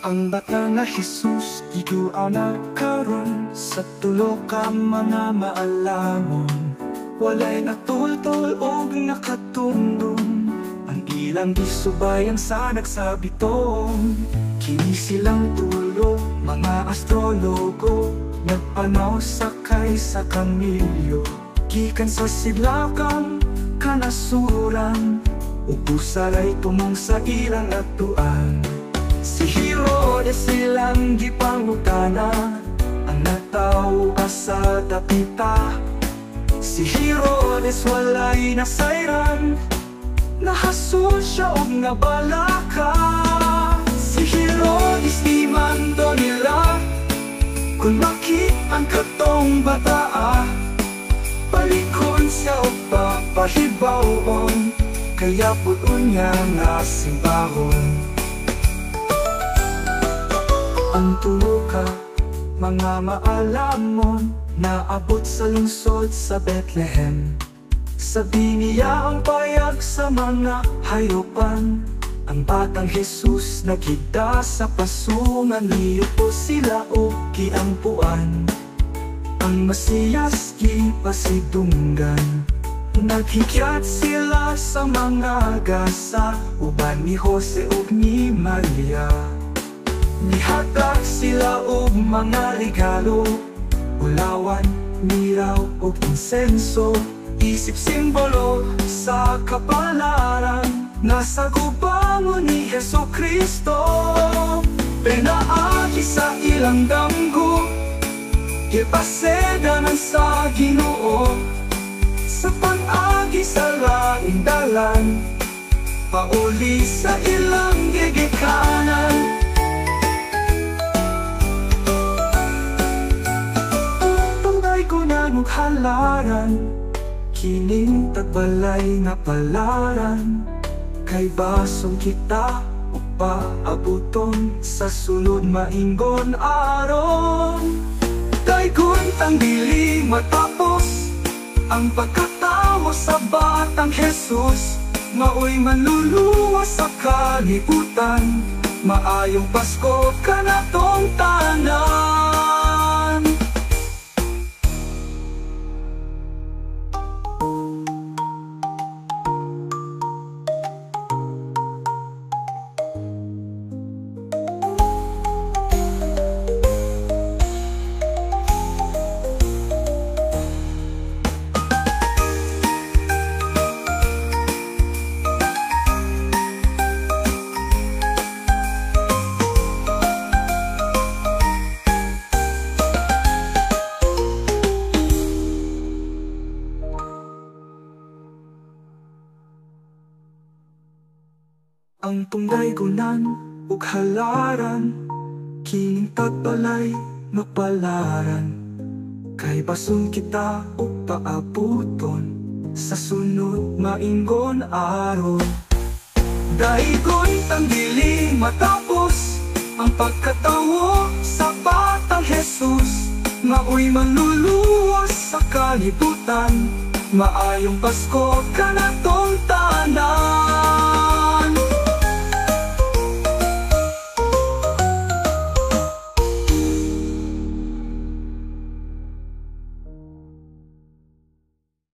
Ang bata nga Jesus giguaw na karon sa tulo ka mga maalamon. Walay natultol og nakatundong, ang ilang gisubayan sa nagsabitong. Kini silang tulo, mga astrologo, nagpanaw sakay sa kamilyo. Gikan sa sidlakang kanasuran, ubusaray tumong sa ilang atuan. Si Herodes silang gipangutana, ang nataw asa dapita. Si Herodes walay nasayran, nahasol siya og nabalaka. Si Herodes gimando nila, kung makit-an katong bataa, balikon siya og papahibawon, kaya pud-on niya nga simbahon. Ang tulo ka mga maalamon, naabot sa lungsod sa Bethlehem. Sabi niya ang payag sa mga hayupan, ang batang Jesus nakita sa pasungan. Niupo sila og giampuan, ang Mesiyas gipasidunggan. Naghikyat sila sa mga gasa, uban ni Jose ug ni Maria. Nihatag sila og mga regalo, bulawan, miraw ug insenso. Isip simbolo sa kapalaran, nasa gubangon ni Hesus Kristo. Pinaagi sa ilang damgo, gipaseda ng sa Ginoo. Sa pag-agi sa laing dalan, pauli sa ilang gigikanan. Ko halaran, kining tagbalay nga palaran, kay basong kita ug paabuton sa sulod maingon aron. Daygon tang dili matapos ang pagkatawo sa batang Jesus, maoy manluluwas sa kalibutan. Maayong Pasko kanatong tanan. Ang tungday-gunan ug halaran, kining tagbalay mapalaran, kay basun kita ug paabuton sa sunod maingon aron. Daygon tang dili matapos ang pagkatawo sa batang Jesus, maoy manluluwas sa kalibutan. Maayong Pasko kanatong tanan.